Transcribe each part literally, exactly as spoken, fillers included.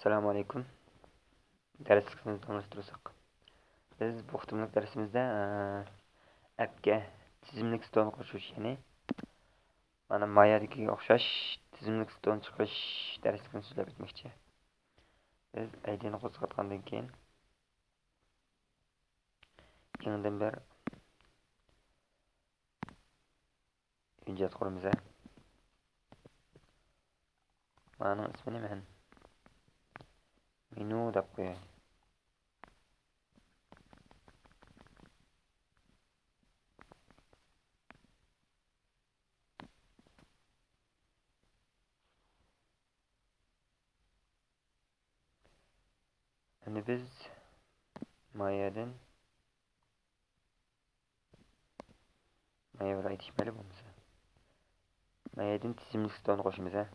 ئەسسالامۇ ئەلەيكۇم. دەرسلىكىمىزنى داۋاملاشتۇرساق. بىز بۇ قېتىملىق دەرسىمىزدە، ئە، ئەپكە تىزىملىك ستون قوشۇش، يەنى مانا مايادىكىگە ئوخشاش تىزىملىك ستون چىقىرىش دەرسلىكىنى سۆزلەپ ئۆتمەكچى. بىز ئايدىنى قوزغاتقاندىن كېيىن، يېڭىدىن بىر ھۆججەت قۇرىمىز. مانىڭ ئىسمىنى مەن مېنۇ دەپ قوياي. ئەمدى بىز مايەدىن، مايە بىلەن ئېيتىشمايلى بولمىسا. مايەدىن تىزىملىك ستون قوشىمىز، ھە.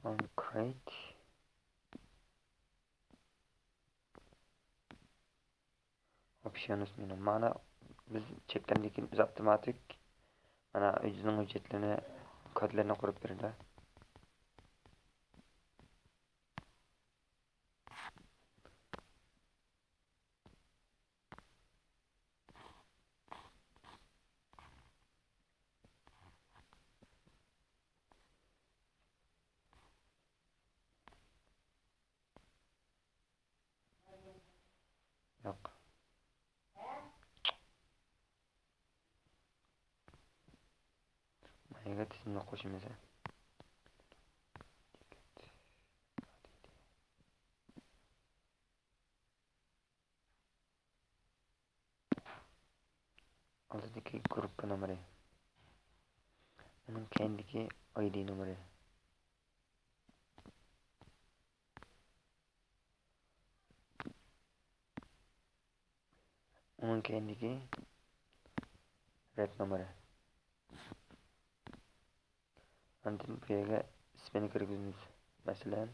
On create options menu. مانا بىز چەكلەندىن كېيىن ئۆزى ئاپتوماتىك مانا ئۆزىنىڭ ھۆججەتلىرىنى، كودلىرىنى قۇرۇپ بېرىدۇ. ياق. مايەگە تىزىملىك قوشىمىز. ئالدىدىكى گۇرۇپپا نومۇرى، ئۇنىڭ كەينىدىكى ئايدى نومۇرى. ئۇنىڭ كەينىدىكى رەت نومۇرى. ئاندىن بۇ يەرگە ئىسمىنى كىرگۈزىمىز. مەسىلەن،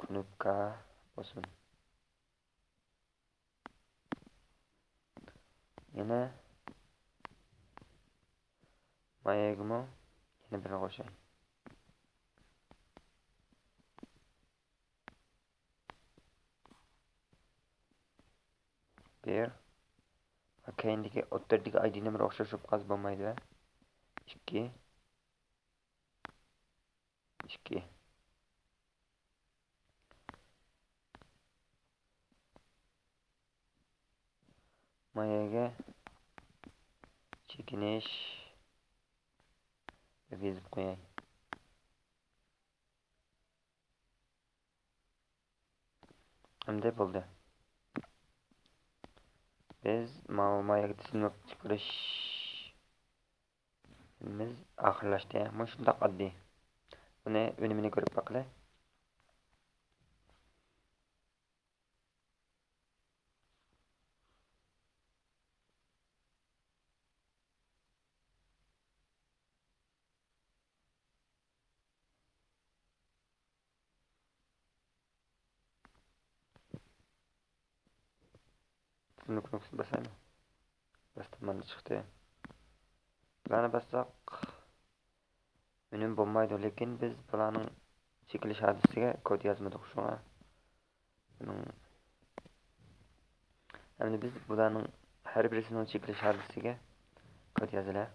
كۇنۇپكا بولسۇن. يەنە مايەگىمۇ يەنە بىرنى قوشاي. بىر. كەينىدىكى ئوتتۇرىدىكى ئايدىنى بىر ئوخشاش بولۇپ قالسا بولمايدۇ. ئىككى. ئىككى. مايەگە چېكىنىش دەپ يېزىپ قوياي. ئەمدى بولدى. بىز ماۋۇ مايەگە تىزىملىك چىقىرىشىمىز ئاخىرلاشتى. مۇشۇنداق ئاددىي. بۇنى ئۈنۈمىنى كۆرۈپ باقىلى. تىزىملىك نۇقتىسىنى باسايلى. باستىم، مانا چىقتى. بۇلارنى باسساق، ئۈنۈم بولمايدۇ، لېكىن بىز بۇلارنىڭ چېكىلىش ھادىسىسىگە كود يازمىدۇق، شۇڭا بۇنىڭ، ئەمدى بىز بۇلارنىڭ ھەر بىرسىنىڭ چېكىلىش ھادىسىسىگە كود يازىلى.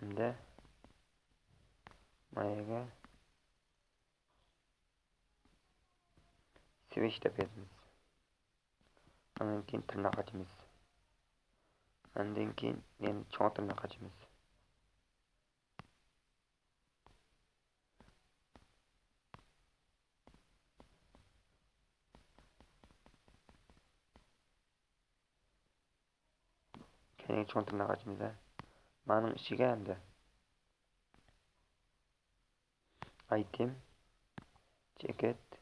ئەمدى ما يەرگە سۋىچ دەپ يازىمىز. ئاندىن كېيىن تىرناق ئاچىمىز. ئاندىن كېيىن يەنە چوڭ تىرناق ئاچىمىز. كەينىگە چوڭ تىرناق ئاچىمىز ھە. مانىڭ ئىچىگە ئەمدى ئايتېم، جېكېت،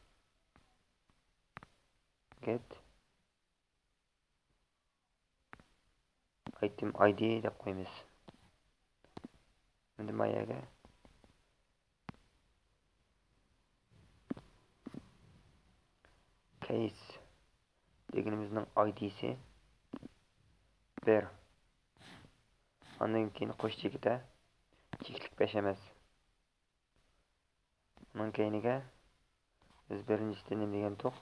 گېت، ئايتېم ئايدى دەپ قويىمىز. ئەمدى ما يەرگە كەيس دېگىنىمىزنىڭ ئايدىسى بىر. ئاندىن كېيىن قوش چېكىتتە چېكىتلىك بەش ئەمەس. ئۇنىڭ كەينىگە بىز بىرىنچىسىدە نېمە دېگەنتۇق؟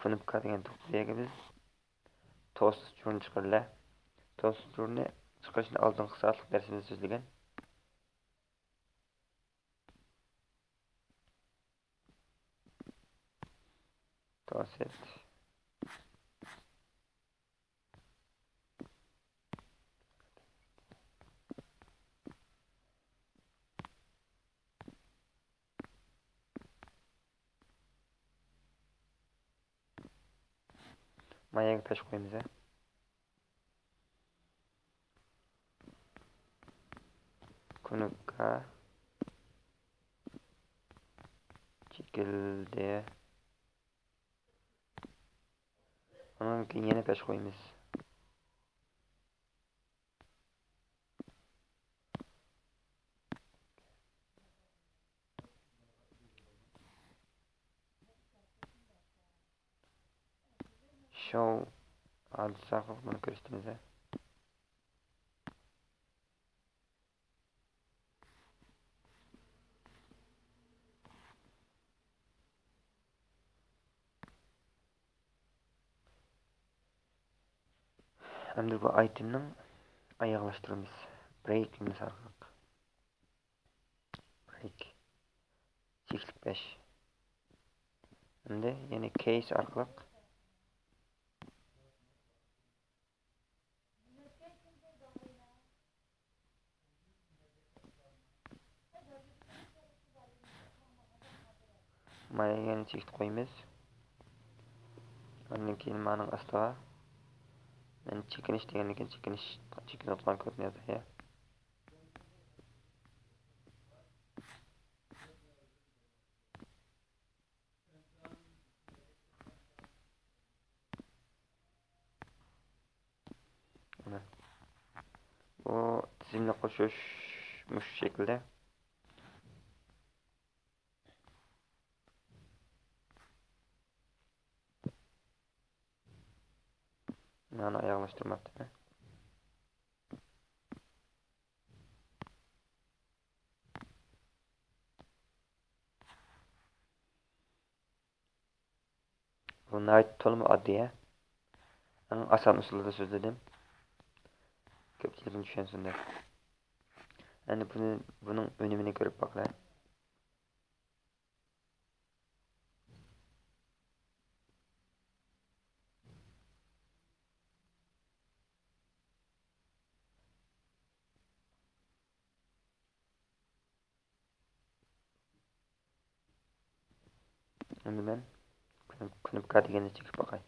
كۇنۇپكا دېگەنتۇق. بۇ يەرگە بىز توست ئۇچۇرىنى چىقىرىلە. توست ئۇچۇرىنى چىقىرىشنى ئالدىنقى سائەتلىك دەرسىمىزدە سۆزلىگەن. توست. ما يەرگە پەش قويىمىز ھە. كۇنۇپكا چېكىلدى. ئۇنىڭدىن كېيىن يەنە پەش قويىمىز. شو ھادىسە ئارقىلىق بۇنى كۆرسىتىمىز. ئەمدى بۇ ئايتېمنىڭ ئاياغلاشتۇرىمىز. برېيك دېگىنىمىز ئارقىلىق. برېيك. چېكىتلىك بەش. ئەمدى يەنە كەيس ئارقىلىق. مانا يەنە چېكىت قويىمىز. ئاندىن كېيىن مانىڭ ئاستىغا مەن چېكىنىش دېگەندىن كېيىن چېكىنىش، چېكىنىۋاتقان كودنى يازاي. مانا. بۇ تىزىملىك قوشۇش مۇشۇ شەكىلدە. مانا ئاياغلاشتۇرماپتىمەن. بۇ ناھايىتى تولىمۇ ئاددىي، ھە؟ ئەڭ ئاسان ئۇسۇلدا سۆزلىدىم. كۆپچىلىكمۇ چۈشەنسۇن دەپ. ئەمدى بۇنى، بۇنىڭ ئۈنۈمىنى كۆرۈپ باقىلى. ئەمدى مەن كۇنۇپكا دېگەننى چېكىپ باقاي.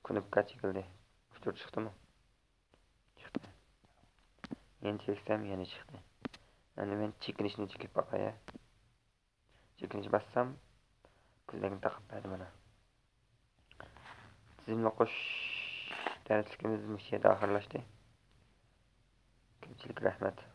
كۇنۇپكا چېكىلدى. ئۇچۇر چىقتىمۇ؟ چىقتى. يەنە چېكسەم، يەنە چىقتى. ئەمدى مەن چېكىنىشنى چېكىپ باقاي، ھە. چېكىنىش باسسام، كۆزنەكنى تاقاپ بەردى مانا. تىزىملىك قوشۇش دەرسلىكىمىز مۇشۇ يەردە ئاخىرلاشتى. كۆپچىلىككە رەھمەت.